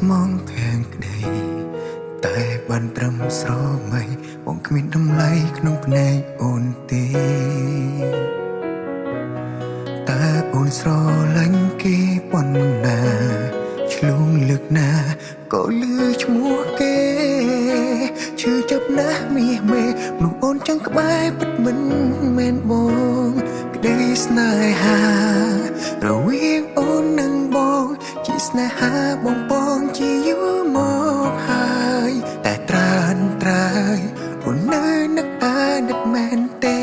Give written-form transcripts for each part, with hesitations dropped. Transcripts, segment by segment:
ស្មងទាំងក្តីតែបានត្រឹមស្រមៃបងគ្មានតម្លៃក្នុងភ្នែកអូនទេតើអូនស្រឡាញ់គេប៉ុណ្ណាឆ្លងលើកណាក៏លឺឈ្មោះគេឈឺចាប់ណាស់មាសមេមនុស្សអូនចង់ក្បែរពិតមិនមែនបងក្តីស្នេហារវាងអូននិងបងជាស្នេហាបងបងជាយូរមកហើយតែត្រើនត្រើយអូននៅនឹកអាណិតមែនទេ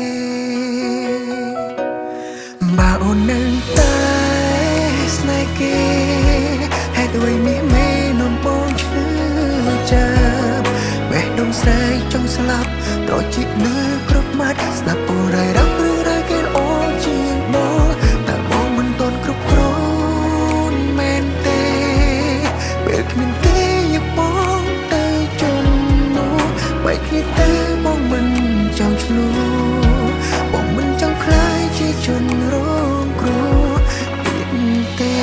បើអូននៅតែស្នេហ៍គេហេតុអ្វីមាសមេនាំបងឈឺចាប់បេះដូងស្រែកចង់ស្លាប់ត្រជាលឺគ្រប់ម៉ាត់ស្ដាប់អូនរ៉ៃរ៉ាប់ឬរ៉ៃគេល្អជាងបងតែបងមិនទាន់គ្រប់គ្រាន់មែនទេពេលគ្មានគេយកបងទៅជំនួសបែកគ្នាទៅបងមិនចង់ឆ្លោះបងមិនចង់ខ្លាយជាជនរងគ្រោះទៀតទេ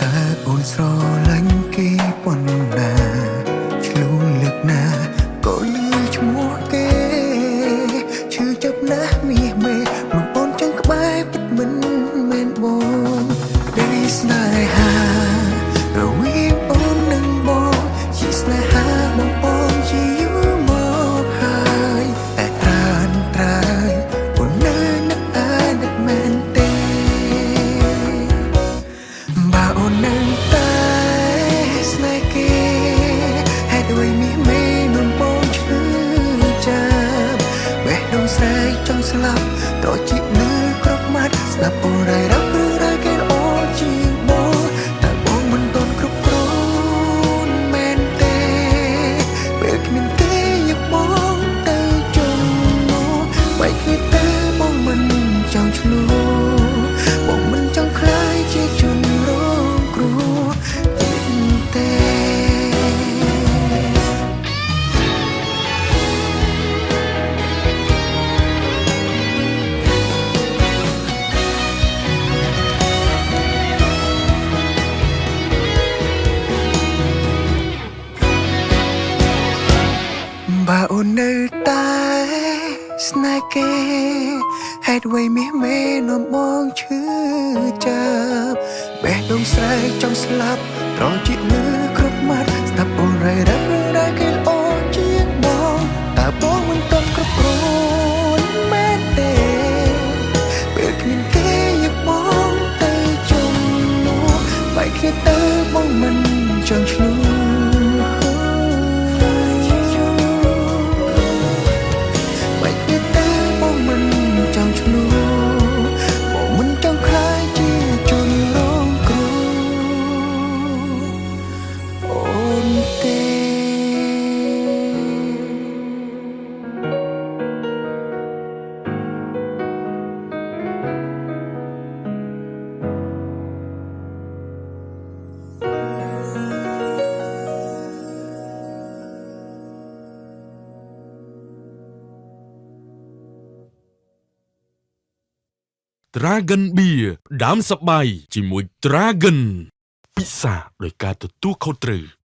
តើអូនស្រឡាញ់គេប៉ុណ្ណាឆ្លងលើកណាក៏លឺឈ្មោះគេឈឺចាប់ណាស់មាសមេមនុស្សអូនចង់ក្បែរពិតមិនមែនបងក្តីស្នេហារវាងអូននិងបងជាស្នេហាបងបងជាយូរមកហើយតែត្រើនត្រើយអូននៅនឹកអាណិតមែនទេ បើអូននៅតែស្នេហ៍គេហេតុអ្វីមាសមេនាំបងឈឺចាប់បេះដូងស្រែកចង់ស្លាប់ត្រជាលឺគ្រប់ម៉ាត់ស្ដាប់អូនរ៉ៃរ៉ាប់ឬរ៉ៃគេល្អជាងបងតែបងមិនទាន់គ្រប់គ្រាន់មែនទេពេលគ្មានគេយកបងទៅជំនួសបែកគ្នាទៅបងមិនចង់ឆ្លោះបងមិនចង់ខ្លាយជាជនរងគ្រោះទៀតទេ បើអូននៅតែស្នេហ៍គេហេតុអ្វីមាសមេនាំបងឈឺចាប់បេះដូងស្រែកចង់ស្លាប់ត្រជាលឺគ្រប់ម៉ាត់ស្ដាប់អូនរ៉ៃរ៉ាប់ឬរ៉ៃគេល្អជាងបងតើបងមិនទាន់គ្រប់គ្រាន់មែនទេពេលគ្មានគេយកបងទៅជំនួសបែកគ្នាទៅបងមិនចង់ឆ្លោះ បែកគ្នាទៅបងមិនចង់ឆ្លោះបងមិនចង់ខ្លាយជាជនរងគ្រោះអូនទេ Dragon Beer ដើមសបាយជាមួយ Dragon ពិសាដោយការទទួលខុសត្រូវ។